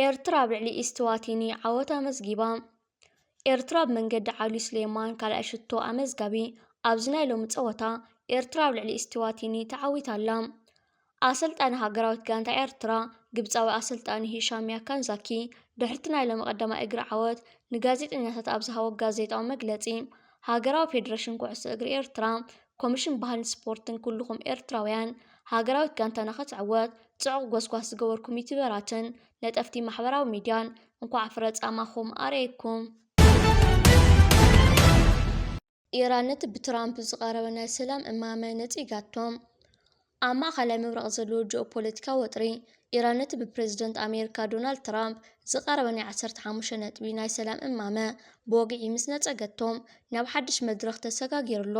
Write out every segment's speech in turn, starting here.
ኤርትራ ኣብ ልዕሊ ኢስቲዋቲኒ ዓወት ኣመዝጊባ። ኤርትራ ብመንገዲ ዓሊ ሱሌማን ካልኣይ ሽቶ ኣመዝጋቢ። ኣብዚ ናይ ሎሚ ጸወታ ኤርትራ ኣብ ልዕሊ ኢስቲዋቲኒ ተዓዊታ ኣላ። ኣሰልጣኒ ሃገራዊት ጋንታ ኤርትራ፣ ግብጻዊ ኣሰልጣኒ ሂሻም ያካንዛኪ፣ ድሕርቲ ናይ ሎሚ ቀዳማይ እግሪ ዓወት ንጋዜጠኛታት ኣብ ዝሃቦ ጋዜጣዊ መግለጺ፣ ሃገራዊ ፌደሬሽን ኩዕሶ እግሪ ኤርትራ፣ ኮሚሽን ባህልን ስፖርትን፣ ኩልኹም ኤርትራውያን፣ ሃገራዊት ጋንታና ክትዕወት ጽዑቕ ጎስጓስ ዝገበርኩም ዩቱበራትን ነጠፍቲ ማሕበራዊ ሚድያን እንኳዕ ፍረ ጻማኹም ኣርኣየኩም። ኢራን ነቲ ብትራምፕ ዝቐረበ ናይ ሰላም እማመ ነጺጋቶ። ኣብ ማእኸላይ ምብራቕ ዘሎ ጂኦፖለቲካዊ ወጥሪ፣ ኢራን ነቲ ብፕሬዝደንት ኣሜሪካ ዶናልድ ትራምፕ ዝቐረበ ናይ ዓሰርተ ሓሙሽተ ነጥቢ ናይ ሰላም እማመ ብወግዒ ምስ ነጸገቶ፣ ናብ ሓድሽ መድረኽ ተሰጋጊሩ ኣሎ።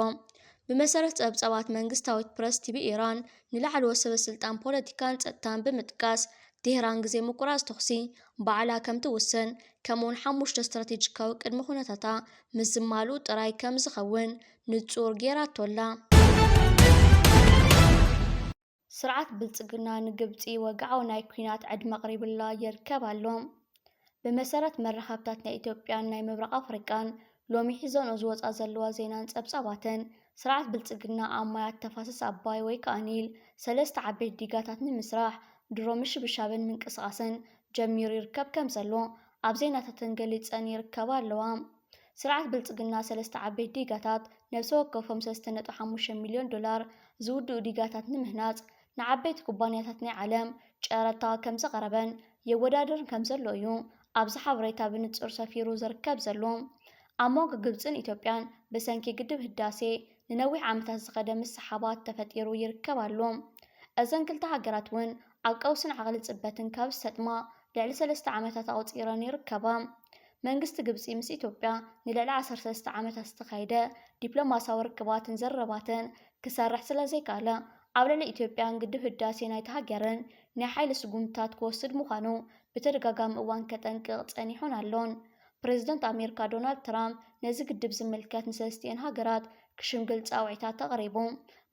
ብመሰረት ጸብጻባት መንግስታዊት ፕረስ ቲቪ ኢራን፣ ንላዕለዎት ሰበ ስልጣን ፖለቲካን ጸጥታን ብምጥቃስ፣ ቴህራን ግዜ ምቁራጽ ተኹሲ ባዕላ ከም ትውስን፣ ከምኡውን ሓሙሽተ ስትራቴጂካዊ ቅድመ ኩነታታ ምስ ዝማልኡ ጥራይ ከም ዝኸውን ንጹር ጌራቶ ኣላ። ስርዓት ብልጽግና ንግብጺ ወግዓዊ ናይ ኲናት ዕድመ ኣቕሪቡላ ይርከብ ኣሎ። ብመሰረት መራኸብታት ናይ ኢትዮጵያን ናይ ምብራቕ ኣፍሪቃን ሎሚ ሒዘንኦ ዝወጻ ዘለዋ ዜናን ጸብጻባትን፣ ስርዓት ብልጽግና ኣብ ማያት ተፋሰስ ኣባይ ወይ ከኣ ኒል ሰለስተ ዓበይቲ ዲጋታት ንምስራሕ ድሮ ምሽብሻብን ምንቅስቓስን ጀሚሩ ይርከብ ከም ዘሎ ኣብ ዜናታተን ገሊጸን ይርከባ ኣለዋ። ስርዓት ብልጽግና ሰለስተ ዓበይቲ ዲጋታት ነብሰ ወከፎም ሰለስተ ነጥቢ ሓሙሽተ ሚልዮን ዶላር ዝውድኡ ዲጋታት ንምህናጽ ንዓበይቲ ኩባንያታት ናይ ዓለም ጨረታ ከም ዘቕረበን የወዳድርን ከም ዘሎ እዩ ኣብዚ ሓበሬታ ብንጹር ሰፊሩ ዝርከብ ዘሎ። ኣብ መንጎ ግብጽን ኢትዮጵያን ብሰንኪ ግድብ ህዳሴ ንነዊሕ ዓመታት ዝኸደ ምስሕሓባት ተፈጢሩ ይርከብ ኣሎ። እዘን ክልተ ሃገራት እውን ኣብ ቀውስን ዓቕሊ ጽበትን ካብ ዝሰጥማ ልዕሊ ሰለስተ ዓመታት ኣቑጺረን ይርከባ። መንግስቲ ግብጺ ምስ ኢትዮጵያ ንልዕሊ ዓሰርተ ሰለስተ ዓመታት ዝተኻየደ ዲፕሎማስያዊ ርክባትን ዘረባትን ክሰርሕ ስለ ዘይከኣለ፣ ኣብ ልዕሊ ኢትዮጵያን ግድብ ህዳሴ ናይታ ሃገርን ናይ ሓይሊ ስጉምትታት ክወስድ ምዃኑ ብተደጋጋሚ እዋን ከጠንቅቕ ጸኒሑን ኣሎን። ፕሬዝደንት ኣሜሪካ ዶናልድ ትራምፕ ነዚ ግድብ ዝምልከት ንሰለስቲኤን ሃገራት ክሽምግል ጻውዒታት ኣቕሪቡ።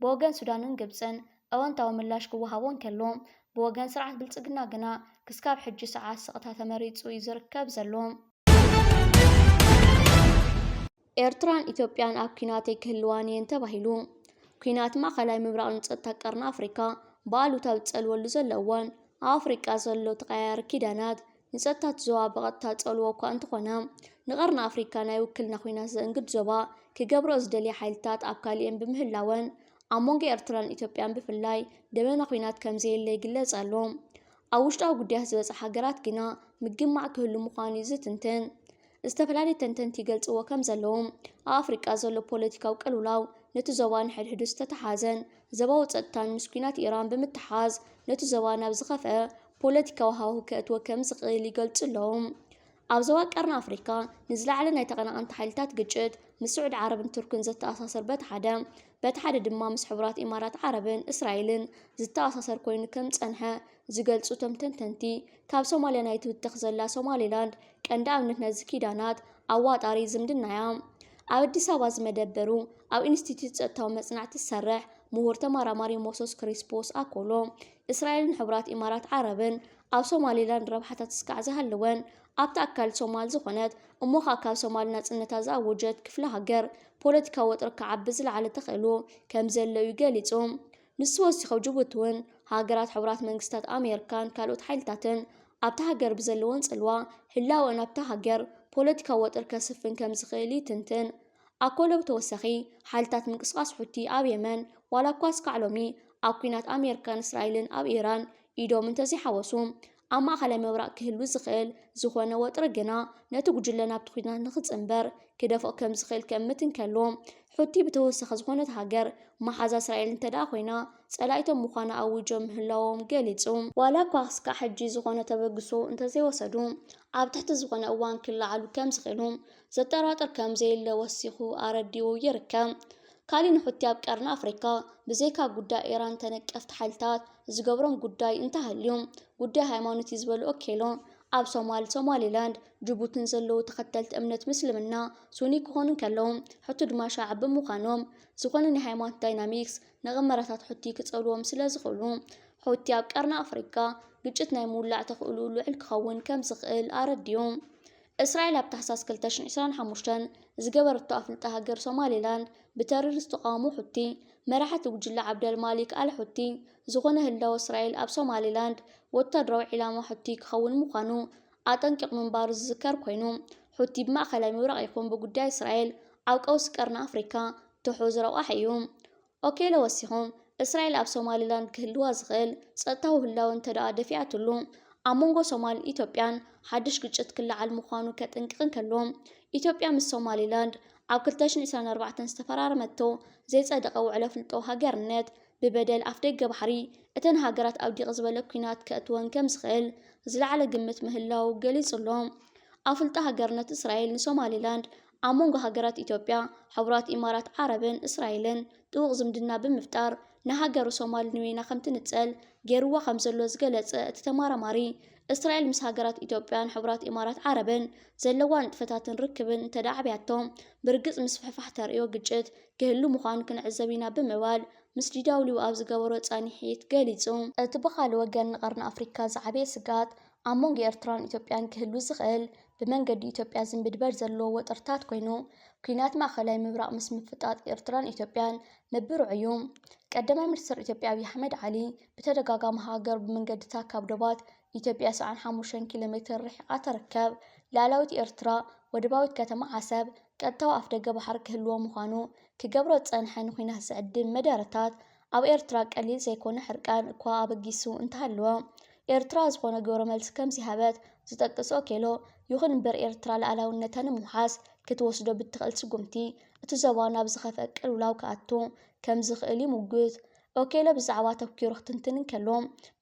ብወገን ሱዳንን ግብጽን ኣወንታዊ ምላሽ ክወሃቦ እንከሎ፣ ብወገን ስርዓት ብልጽግና ግና ክስካብ ሕጂ ሰዓት ስቕታ ተመሪጹ እዩ ዝርከብ ዘሎ። ኤርትራን ኢትዮጵያን ኣብ ኲናት ኣይክህልዋን እየን ተባሂሉ። ኲናት ማእኸላይ ምብራቕ ንጸጥታ ቀርኒ ኣፍሪካ ብኣሉታ ኣብ ዝጸልወሉ ዘሎ እዋን፣ ኣብ ኣፍሪቃ ዘሎ ተቐያያሪ ኪዳናት ንጸጥታ እቲ ዞባ ብቐጥታ ዝጸልዎ እኳ እንተኾነ፣ ንቐርኒ ኣፍሪካ ናይ ውክልና ኲናት ዘእንግድ ዞባ ክገብርኦ ዝደልያ ሓይልታት ኣብ ካሊኤን ብምህላወን፣ ኣብ መንጎ ኤርትራን ኢትዮጵያን ብፍላይ ደበና ኲናት ከም ዘየለ ይግለጽ ኣሎ። ኣብ ውሽጣዊ ጉዳያት ዝበጽሓ ሃገራት ግና ምግማዕ ክህሉ ምዃኑ እዩ ዝትንትን። ዝተፈላለዩ ተንተንቲ ይገልጽዎ ከም ዘለዉ፣ ኣብ ኣፍሪቃ ዘሎ ፖለቲካዊ ቅልውላው ነቲ ዞባ ንሕድሕዱ ዝተተሓዘን ዞባዊ ጸጥታን ምስ ኲናት ኢራን ብምትሓዝ ነቲ ዞባ ናብ ዝኸፍአ ፖለቲካዊ ሃዋሁ ከእትዎ ከም ዝኽእል ይገልጹ ኣለዉ። ኣብ ዞባ ቀርኒ ኣፍሪካ ንዝለዓለ ናይ ተቐናቐንቲ ሓይልታት ግጭት ምስ ስዑዲ ዓረብን ቱርክን ዘተኣሳሰር በቲ ሓደ፣ በቲ ሓደ ድማ ምስ ሕቡራት ኢማራት ዓረብን እስራኤልን ዝተኣሳሰር ኮይኑ ከም ዝጸንሐ ዝገልጹ እቶም ተንተንቲ፣ ካብ ሶማልያ ናይ ትብተኽ ዘላ ሶማሊላንድ ቀንዲ ኣብነት ናይዚ ኪዳናት ኣዋጣሪ ዝምድና እያ። ኣብ ኣዲስ ኣበባ ዝመደበሩ ኣብ ኢንስቲትዩት ጸጥታዊ መጽናዕቲ ዝሰርሕ ምሁር ተመራማሪ ሞሶስ ክሪስፖስ ኣኮሎ፣ እስራኤልን ሕቡራት ኢማራት ዓረብን ኣብ ሶማሊላንድ ረብሓታት እስካዕ ዝሃለወን፣ ኣብቲ ኣካል ሶማል ዝኾነት እሞ ኸኣ ካብ ሶማል ናጽነታ ዝኣወጀት ክፍለ ሃገር ፖለቲካዊ ወጥሪ ክዓቢ ዝለዓለ ተኽእሎ ከም ዘሎ እዩ ገሊጹ። ንሱ ወሲኹ፣ ጅቡቲ እውን ሃገራት ሕቡራት መንግስታት ኣሜሪካን ካልኦት ሓይልታትን ኣብታ ሃገር ብዘለወን ጽልዋ፣ ህላወን ኣብታ ሃገር ፖለቲካዊ ወጥሪ ከስፍን ከም ዝኽእል ይትንትን። ኣኮሎ ብተወሳኺ፣ ሓይልታት ምንቅስቓስ ሑቲ ኣብ የመን ዋላ እኳ እስካዕ ሎሚ ኣብ ኲናት ኣሜሪካን እስራኤልን ኣብ ኢራን ኢዶም እንተዘይሓወሱ፣ ኣብ ማእኸላይ ምብራቕ ክህሉ ዝኽእል ዝኾነ ወጥሪ ግና ነቲ ጉጅለ ናብቲ ኲናት ንኽጽንበር ክደፍኦ ከም ዝኽእል ክእምት እንከሎ፣ ሑቲ ብተወሳኺ ዝኾነት ሃገር መሓዛ እስራኤል እንተደኣ ኮይና፣ ጸላኢቶም ምዃና ኣዊጆም ምህላዎም ገሊጹ። ዋላ እኳ እስካዕ ሕጂ ዝኾነ ተበግሶ እንተዘይወሰዱ፣ ኣብ ትሕቲ ዝኾነ እዋን ክለዓሉ ከም ዝኽእሉ ዘጠራጥር ከም ዘየለ ወሲኹ ኣረዲኡ ይርከብ። ካሊእ ንሑቲ ኣብ ቀርኒ ኣፍሪካ ብዘይካ ጉዳይ ኢራን ተነቀፍቲ ሓይልታት ዝገብሮም ጉዳይ እንተሃልዩ፣ ጉዳይ ሃይማኖት እዩ ዝበሉ ኦኬሎ፣ ኣብ ሶማል፣ ሶማሊላንድ፣ ጅቡትን ዘለዉ ተኸተልቲ እምነት ምስልምና ሱኒ ክኾኑ እንከለዉ፣ ሑቲ ድማ ሻዓ ብምዃኖም፣ ዝኾነ ናይ ሃይማኖት ዳይናሚክስ ንቕመራታት ሑቲ ክጸልዎም ስለ ዝኽእሉ፣ ሑቲ ኣብ ቀርኒ ኣፍሪቃ ግጭት ናይ ምውላዕ ተኽእልኡ ልዑል ክኸውን ከም ዝኽእል ኣረዲኡ። እስራኤል ኣብ ታሕሳስ ክልተ ሽሕን ዕስራን ሓሙሽተን ዝገበረቶ ኣፍልጦ ሃገር ሶማሊላንድ ብተሮሪስት ተቓውሞ ሑቲ መራሕቲ ጉጅለ ዓብደል ማሊክ ኣል ሑቲ ዝኾነ ህላወ እስራኤል ኣብ ሶማሊላንድ ወታደራዊ ዒላማ ሑቲ ክኸውን ምዃኑ ኣጠንቂቕ ምንባሩ ዝዝከር ኮይኑ፣ ሑቲ ብማእኸላይ ምብራቕ ይኹን ብጉዳይ እስራኤል ኣብ ቀውሲ ቀርኒ ኣፍሪካ ትሑዝ ረቋሒ እዩ። ኦኬሎ ወሲኹ፣ እስራኤል ኣብ ሶማሊላንድ ክህልዋ ዝኽእል ጸጥታዊ ህላወ እንተደኣ ደፊኣትሉ፣ ኣብ መንጎ ሶማልን ኢትዮጵያን ሓድሽ ግጭት ክለዓል ምዃኑ ከጠንቅቕ እንከሎ፣ ኢትዮጵያ ምስ ሶማሊላንድ ኣብ ክልተ ሽሕን ዕስራን ኣርባዕተን ዝተፈራረመቶ ዘይጸደቐ ውዕሎ ኣፍልጦ ሃገርነት ብበደል ኣፍደገ ባሕሪ እተን ሃገራት ኣውዲቕ ዝበለ ኲናት ከእትወን ከም ዝኽእል ዝለዓለ ግምት ምህላዉ ገሊጹ ኣሎ። ኣፍልጦ ሃገርነት እስራኤል ንሶማሊላንድ ኣብ መንጎ ሃገራት ኢትዮጵያ፣ ሕቡራት ኢማራት ዓረብን እስራኤልን ጥቡቕ ዝምድና ብምፍጣር፣ ንሃገሩ ሶማል ንበይና ከም ትንጸል ገይርዋ ከም ዘሎ ዝገለጸ እቲ ተመራማሪ፣ እስራኤል ምስ ሃገራት ኢትዮጵያን ሕቡራት ኢማራት ዓረብን ዘለዋ ንጥፈታትን ርክብን እንተደኣ ኣዕብያቶ፣ ብርግጽ ምስፍሕፋሕ ተርእዮ ግጭት ክህሉ ምዃኑ ክንዕዘብ ኢና ብምባል ምስ ዲ ደብሊው ኣብ ዝገበሮ ጻንሒት ገሊጹ። እቲ ብኻልእ ወገን ንቐርኒ ኣፍሪካ ዝዓበየ ስግኣት ኣብ መንጎ ኤርትራን ኢትዮጵያን ክህሉ ዝኽእል ብመንገዲ ኢትዮጵያ ዝንብድበር ዘሎ ወጥርታት ኮይኑ፣ ኲናት ማእኸላይ ምብራቕ ምስ ምፍጣጥ ኤርትራን ኢትዮጵያን ምብርዑ እዩ። ቀዳማይ ሚኒስትር ኢትዮጵያ ኣብይ ኣሕመድ ዓሊ ብተደጋጋሚ ሃገሩ ብመንገድታት ካብ ዶባት ኢትዮጵያ ሰብዓን ሓሙሽተን ኪሎ ሜትር ርሒቓ ትርከብ ላዕላዊት ኤርትራ ወደባዊት ከተማ ዓሰብ ቀጥታዊ ኣፍደገ ባሕሪ ክህልዎ ምዃኑ ክገብሮ ዝጸንሐ ንኲናት ዝዕድም መደረታት ኣብ ኤርትራ ቀሊል ዘይኮነ ሕርቃን እኳ ኣበጊሱ እንተሃለወ፣ ኤርትራ ዝኾነ ግብረ መልሲ ከም ዘይሃበት ዝጠቅስ ኦኬሎ፣ ይኹን እምበር ኤርትራ ልኣላውነታ ንምውሓስ ክትወስዶ ብትኽእል ስጉምቲ እቲ ዞባ ናብ ዝኸፍአ ቅልውላው ክኣቱ ከም ዝኽእል ይምጉት። ኦኬሎ ብዛዕባ ኣተኲሩ ክትንትን እንከሎ፣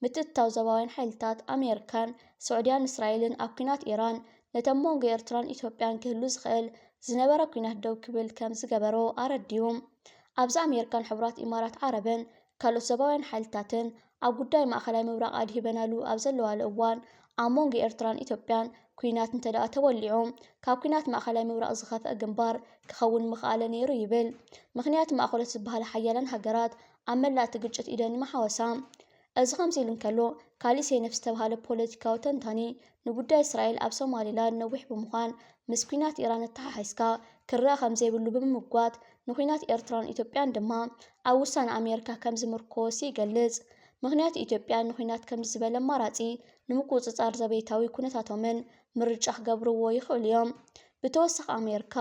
ምትእትታው ዞባውያን ሓይልታት ኣሜሪካን ስዑድያን እስራኤልን ኣብ ኲናት ኢራን ነቲ ኣብ መንጎ ኤርትራን ኢትዮጵያን ክህሉ ዝኽእል ዝነበረ ኲናት ደው ክብል ከም ዝገበሮ ኣረዲኡ። ኣብዚ ኣሜሪካን ሕቡራት ኢማራት ዓረብን ካልኦት ዞባውያን ሓይልታትን ኣብ ጉዳይ ማእኸላይ ምብራቕ ኣድሂበናሉ ኣብ ዘለዋሉ እዋን፣ ኣብ መንጎ ኤርትራን ኢትዮጵያን ኲናት እንተደኣ ተወሊዑ፣ ካብ ኲናት ማእኸላይ ምብራቕ ዝኸፍአ ግንባር ክኸውን ምኽኣለ ነይሩ ይብል። ምኽንያት ማእኸሎት ዝበሃላ ሓያላን ሃገራት ኣብ መላእ እቲ ግጭት ኢደን ይመሓወሳ። እዚ ከምዚ ኢሉ እንከሎ፣ ካሊስ ሄነፍ ዝተባህለ ፖለቲካዊ ተንታኒ፣ ንጉዳይ እስራኤል ኣብ ሶማሊላንድ ነዊሕ ብምዃን ምስ ኲናት ኢራን ኣተሓሒዝካ ክረኣ ከም ዘይብሉ ብምምጓት፣ ንኲናት ኤርትራን ኢትዮጵያን ድማ ኣብ ውሳነ ኣሜሪካ ከም ዝምርኮስ ይገልጽ። ምኽንያቱ ኢትዮጵያ ንኲናት ከምዚ ዝበለ ኣማራጺ ንምቁጽጻር ዘቤታዊ ኩነታቶምን ምርጫ ክገብርዎ ይኽእሉ እዮም። ብተወሳኺ ኣሜሪካ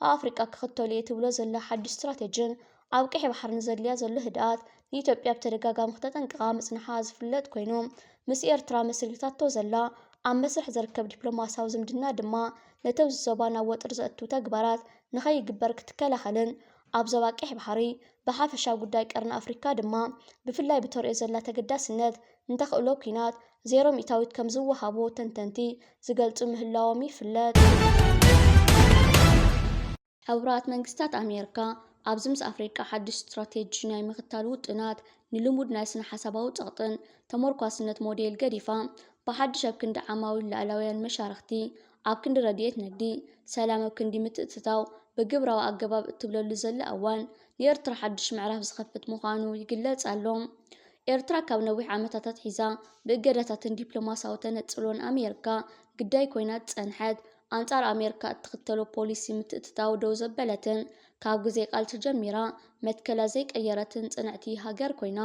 ኣብ ኣፍሪቃ ክኽተሎ እየ ትብሎ ዘላ ሓድሽ ስትራቴጂን ኣብ ቀይሕ ባሕሪ ንዘድልያ ዘሎ ህድኣት ንኢትዮጵያ ብተደጋጋሚ ክተጠንቅቓ ምጽንሓ ዝፍለጥ ኮይኑ፣ ምስ ኤርትራ መስሪታቶ ዘላ ኣብ መስርሕ ዝርከብ ዲፕሎማስያዊ ዝምድና ድማ ነቲ ኣብዚ ዞባ ናብ ወጥሪ ዘእቱ ተግባራት ንኸይግበር ክትከላኸልን ኣብ ዞባ ቀይሕ ባሕሪ ብሓፈሻ ጉዳይ ቀርኒ ኣፍሪካ ድማ ብፍላይ ብተርእዮ ዘላ ተገዳስነት ንተኽእሎ ኲናት ዜሮ ሚእታዊት ከም ዝወሃቦ ተንተንቲ ዝገልጹ ምህላዎም ይፍለጥ። ሕቡራት መንግስታት ኣሜሪካ ኣብዚ ምስ ኣፍሪቃ ሓድሽ ስትራቴጂ ናይ ምኽታል ውጥናት ንልሙድ ናይ ስነ ሓሳባዊ ጸቕጥን ተመርኳስነት ሞዴል ገዲፋ ብሓድሽ ኣብ ክንዲ ዓማዊል ላዕላውያን መሻርኽቲ ኣብ ክንዲ ረድኤት ንግዲ ሰላም ኣብ ክንዲ ምትእትታው ብግብራዊ ኣገባብ እትብለሉ ዘላ እዋን ንኤርትራ ሓድሽ ምዕራፍ ዝኸፍት ምዃኑ ይግለጽ ኣሎ። ኤርትራ ካብ ነዊሕ ዓመታት ኣትሒዛ ብእገዳታትን ዲፕሎማስያዊ ተነጽሎን ኣሜሪካ ግዳይ ኮይና ዝጸንሐት፣ ኣንጻር ኣሜሪካ እትኽተሎ ፖሊሲ ምትእትታው ደው ዘበለትን ካብ ግዜ ቃልሲ ጀሚራ መትከላ ዘይቀየረትን ጽንዕቲ ሃገር ኮይና፣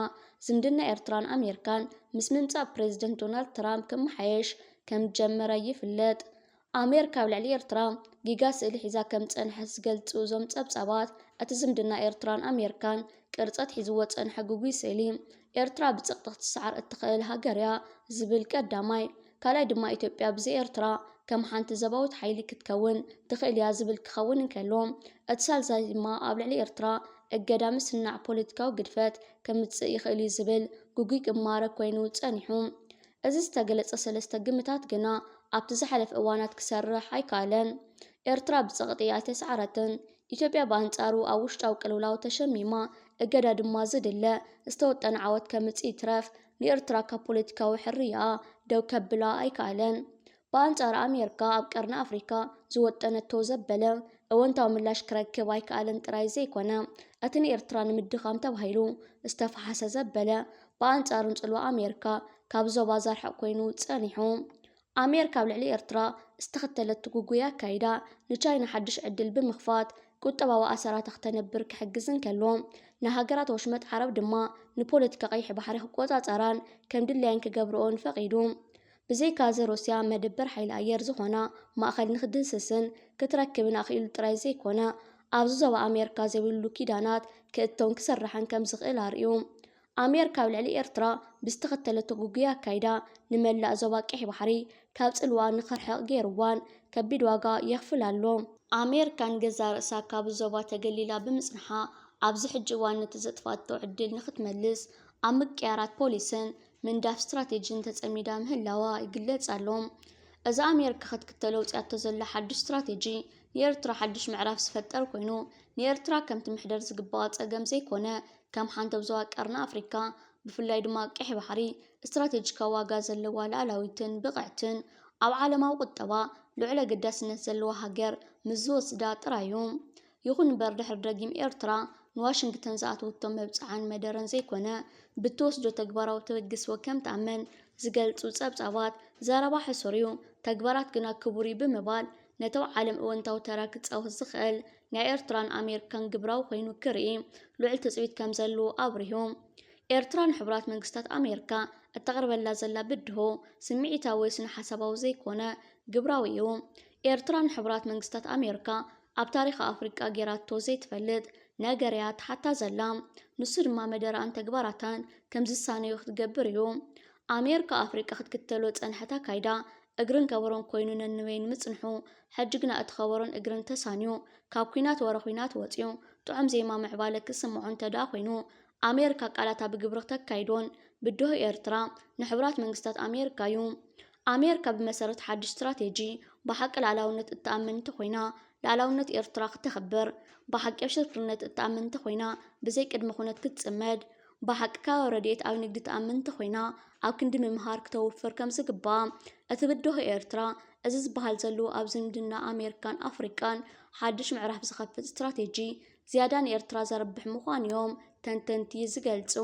ዝምድና ኤርትራን ኣሜሪካን ምስ ምምጻእ ፕሬዚደንት ዶናልድ ትራምፕ ክመሓየሽ ከም ዝጀመረ ይፍለጥ። ኣሜሪካ ኣብ ልዕሊ ኤርትራ ጊጋ ስእሊ ሒዛ ከም ዝጸንሐት ዝገልጹ እዞም ጸብጻባት፣ እቲ ዝምድና ኤርትራን ኣሜሪካን ቅርጸት ሒዝዎ ዝጸንሐ ግጉይ ስእሊ፣ ኤርትራ ብጸቕጢ ክትሰዓር እትኽእል ሃገር እያ ዝብል ቀዳማይ፣ ካልኣይ ድማ ኢትዮጵያ ብዘይ ኤርትራ ከም ሓንቲ ዘባዊት ሓይሊ ክትከውን ትኽእል እያ ዝብል ክኸውን እንከሎ፣ እቲ ሳልሳይ ድማ ኣብ ልዕሊ ኤርትራ እገዳ ምስናዕ ፖለቲካዊ ግድፈት ከምጽእ ይኽእል እዩ ዝብል ግጉይ ቅማረ ኮይኑ ጸኒሑ። እዚ ዝተገለጸ ሰለስተ ግምታት ግና ኣብቲ ዝሓለፈ እዋናት ክሰርሕ ኣይከኣለን። ኤርትራ ብጸቕጢ ኣይተሰዓረትን። ኢትዮጵያ ብኣንጻሩ ኣብ ውሽጣዊ ቅልውላው ተሸሚማ እገዳ ድማ ዝድለ ዝተወጠነ ዓወት ከምጽእ ይትረፍ ንኤርትራ ካብ ፖለቲካዊ ሕርያኣ ደው ከብላ ኣይከኣለን። ብኣንጻር ኣሜሪካ ኣብ ቀርኒ ኣፍሪካ ዝወጠነቶ ዘበለ እወንታዊ ምላሽ ክረክብ ኣይከኣለን ጥራይ ዘይኮነ፣ እቲ ንኤርትራ ንምድኻም ተባሂሉ ዝተፈሓሰ ዘበለ ብኣንጻሩ ንጽልዋ ኣሜሪካ ካብ ዞባ ዘርሕቕ ኮይኑ ጸኒሑ። ኣሜሪካ ኣብ ልዕሊ ኤርትራ ዝተኸተለቶ ግጉይ ኣካይዳ ንቻይና ሓድሽ ዕድል ብምኽፋት ቁጠባዊ ኣሰራታ ክተነብር ክሕግዝ እንከሎ፣ ንሃገራት ወሽመጥ ዓረብ ድማ ንፖለቲካ ቀይሕ ባሕሪ ክቆጻጸራን ከም ድላየን ክገብርኦን ፈቒዱ። ብዘይካዚ ሩስያ መደበር ሓይሊ ኣየር ዝኾና ማእኸል ንክድህስስን ክትረክብን ኣኽኢሉ ጥራይ ዘይኮነ፣ ኣብዚ ዞባ ኣሜሪካ ዘይብሉ ኪዳናት ክእቶን ክሰርሕን ከም ዝኽእል ኣርእዩ። ኣሜሪካ ኣብ ልዕሊ ኤርትራ ብዝተኸተለቶ ግጉይ ኣካይዳ ንመላእ ዞባ ቀይሕ ባሕሪ ካብ ጽልዋ ንኽርሕቕ ገይርዋን ከቢድ ዋጋ የኽፍል ኣሎ። ኣሜሪካ ንገዛእ ርእሳ ካብ ዞባ ተገሊላ ብምጽንሓ ኣብዚ ሕጂ እዋን ነቲ ዘጥፋቶ ዕድል ንኽትመልስ ኣብ ምቅያራት ፖሊስን ምንዳፍ ስትራቴጂን ተጸሚዳ ምህላዋ ይግለጽ ኣሎ። እዚ ኣሜሪካ ክትክተሎ ኣውጺኣቶ ዘላ ሓድሽ ስትራቴጂ ንኤርትራ ሓድሽ ምዕራፍ ዝፈጠር ኮይኑ፣ ንኤርትራ ከምቲ ምሕደር ዝግባኣ ጸገም ዘይኮነ፣ ከም ሓንቶብ ዞባ ቀርኒ ኣፍሪካ፣ ብፍላይ ድማ ቀይሕ ባሕሪ፣ ስትራቴጂካዊ ዋጋ ዘለዋ ሉዓላዊትን ብቕዕትን ኣብ ዓለማዊ ቁጠባ ልዑል ኣገዳስነት ዘለዋ ሃገር ምስ ዝወስዳ ጥራይ እዩ። ይኹን እምበር ድሕሪ ደጊም ኤርትራ ንዋሽንግተን ዝኣተወቶ መብጽዓን መደረን ዘይኮነ ብትወስዶ ተግባራዊ ተበግስዎ ከም ትኣመን ዝገልጹ ጸብጻባት ዘረባ ሕሱር እዩ፣ ተግባራት ግና ክቡር እዩ ብምባል ነቲ ኣብ ዓለም እወንታዊ ተራ ክጻወት ዝኽእል ናይ ኤርትራን ኣሜሪካን ግብራዊ ኮይኑ ክርኢ ልዑል ትጽቢት ከም ዘለዎ ኣብሪሁ። ኤርትራ ንሕቡራት መንግስታት ኣሜሪካ እተቕርበላ ዘላ ብድሆ ስምዒታዊ ወይ ስነ ሓሳባዊ ዘይኮነ ግብራዊ እዩ። ኤርትራ ንሕቡራት መንግስታት ኣሜሪካ ኣብ ታሪኽ ኣፍሪቃ ጌራቶ ዘይትፈልጥ ነገር እያ ትሓታ ዘላ። ንሱ ድማ መደረኣን ተግባራታን ከም ዝሳነዩ ክትገብር እዩ። ኣሜሪካ ኣፍሪቃ ክትክተሎ ጸንሐት ኣካይዳ እግርን ከበሮን ኮይኑ ነንበይኑ ምጽንሑ፣ ሕጂ ግና እቲ ከበሮን እግርን ተሳንዩ፣ ካብ ኲናት ወረ ኲናት ወጺኡ፣ ጥዑም ዜማ ምዕባለ ክስምዖ እንተ ደኣ ኮይኑ፣ ኣሜሪካ ቃላታ ብግብሪ ክተካይዶን ብድሆ ኤርትራ ንሕቡራት መንግስታት ኣሜሪካ እዩ። ኣሜሪካ ብመሰረት ሓድሽ ስትራቴጂ ብሓቂ ላዕላውነት እትኣምን እንተኾይና፣ ላዕላውነት ኤርትራ ክተኽብር፣ ብሓቂ ኣብ ሽርክነት እትኣምን እንተኾይና፣ ብዘይ ቅድመ ኩነት ክትጽመድ፣ ብሓቂ ካብ ረድኤት ኣብ ንግዲ ትኣምን እንተኾይና፣ ኣብ ክንዲ ምምሃር ክተውፍር ከም ዝግባእ፣ እቲ ብድሆ ኤርትራ፣ እዚ ዝበሃል ዘሎ ኣብ ዝምድና ኣሜሪካን ኣፍሪቃን ሓድሽ ምዕራፍ ዝኸፍት ስትራቴጂ ዝያዳ ንኤርትራ ዘርብሕ ምዃኑ እዮም ተንተንቲ ዝገልጹ።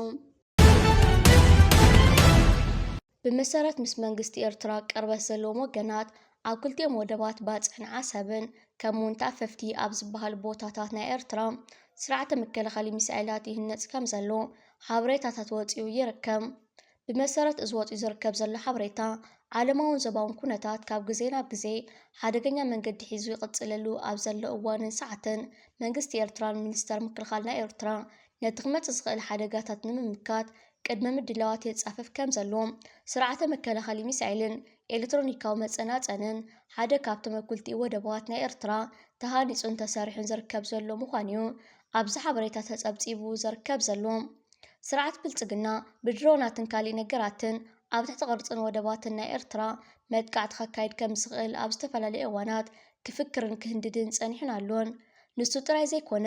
ብመሰረት ምስ መንግስቲ ኤርትራ ቅርበት ዘለዎም ወገናት፣ ኣብ ክልቲኦም ወደባት ባጽዕን ዓሰብን፣ ከምኡውን ታፈፍቲ ኣብ ዝበሃሉ ቦታታት ናይ ኤርትራ፣ ስርዓተ መከላኸሊ ሚሳኤላት ይህነጽ ከም ዘሎ ሓበሬታታት ወጺኡ ይርከብ። ብመሰረት እዚ ወጺኡ ዝርከብ ዘሎ ሓበሬታ፣ ዓለማውን ዞባውን ኩነታት ካብ ግዜ ናብ ግዜ ሓደገኛ መንገዲ ሒዙ ይቕጽለሉ ኣብ ዘሎ እዋንን ሰዓትን፣ መንግስቲ ኤርትራን ሚኒስተር ምክልኻል ናይ ኤርትራ ነቲ ክመጽእ ዝኽእል ሓደጋታት ንምምካት ቅድመ ምድላዋት የጻፍፍ ከም ዘሎ፣ ስርዓተ መከላኸሊ ሚሳኤልን ኤሌክትሮኒካዊ መጸናጸንን ሓደ ካብቶም ኣብ ክልቲኡ ወደባት ናይ ኤርትራ ተሃኒጹን ተሰሪሑን ዝርከብ ዘሎ ምዃኑ'ዩ ኣብዚ ሓበሬታ ተጸብጺቡ ዝርከብ ዘሎ። ስርዓት ብልጽግና ብድሮናትን ካልእ ነገራትን ኣብ ትሕቲ ቅርጽን ወደባትን ናይ ኤርትራ መጥቃዕቲ ከካይድ ከም ዝኽእል ኣብ ዝተፈላለዩ እዋናት ክፍክርን ክህንድድን ጸኒሑን ኣሎን። ንሱ ጥራይ ዘይኮነ፣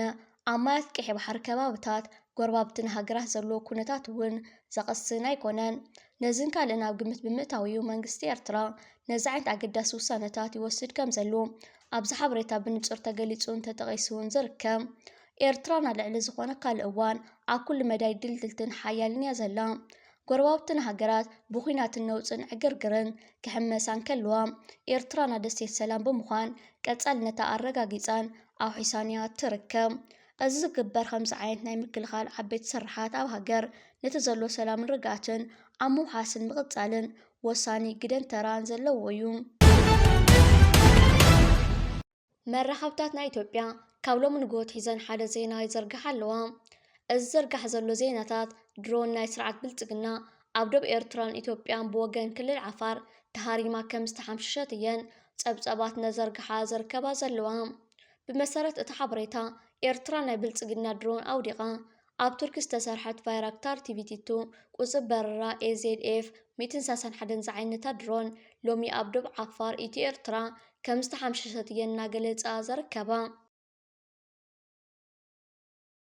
ኣብ ማያት ቀይሕ ባሕሪ ከባብታት ጎረባብትን ሃገራት ዘሎ ኩነታት እውን ዘቐስን ኣይኮነን። ነዝን ካልእን ኣብ ግምት ብምእታው እዩ መንግስቲ ኤርትራ ነዚ ዓይነት ኣገዳሲ ውሳነታት ይወስድ ከም ዘሎ ኣብዚ ሓበሬታ ብንጹር ተገሊጹን ተጠቒሱን ዝርከብ። ኤርትራ ናብ ልዕሊ ዝኾነ ካልእ እዋን ኣብ ኩሉ መዳይ ድልድልትን ሓያልን እያ ዘላ። ጎረባብትን ሃገራት ብኹናትን ነውጽን ዕግርግርን ክሕመሳ እንከለዋ፣ ኤርትራ ናብ ደሴት ሰላም ብምዃን ቀጻልነታ ኣረጋጊጻን ኣውሒሳን እያ ትርከብ። እዚ ዝግበር ከምዚ ዓይነት ናይ ምክልኻል ዓበይቲ ስርሓት ኣብ ሃገር ነቲ ዘሎ ሰላምን ርግኣትን ኣብ ምውሓስን ምቕጻልን ወሳኒ ግደን ተራን ዘለዎ እዩ። መራኸብታት ናይ ኢትዮጵያ ካብ ሎሚ ንግሆ ኣትሒዘን ሓደ ዜና ይዘርግሓ ኣለዋ። እዚ ዝዝርጋሕ ዘሎ ዜናታት ድሮን ናይ ስርዓት ብልጽግና ኣብ ዶብ ኤርትራን ኢትዮጵያን ብወገን ክልል ዓፋር ተሃሪማ ከም ዝተሓምሸሸት እየን ጸብጻባት ነዘርግሓ ዘርከባ ዘለዋ። ብመሰረት እቲ ሓበሬታ፣ ኤርትራ ናይ ብልጽግና ድሮን ኣውዲቓ። ኣብ ቱርኪ ዝተሰርሐት ባይራክታር ቲቪቲቱ ቁጽብ በረራ ኤዜድኤፍ ሚእትን ሰላሳን ሓደን ዝዓይነታ ድሮን ሎሚ ኣብ ዶብ ዓፋር ኢትዮ ኤርትራ ከም ዝተሓምሸሸት እየን እናገለጻ ዘርከባ።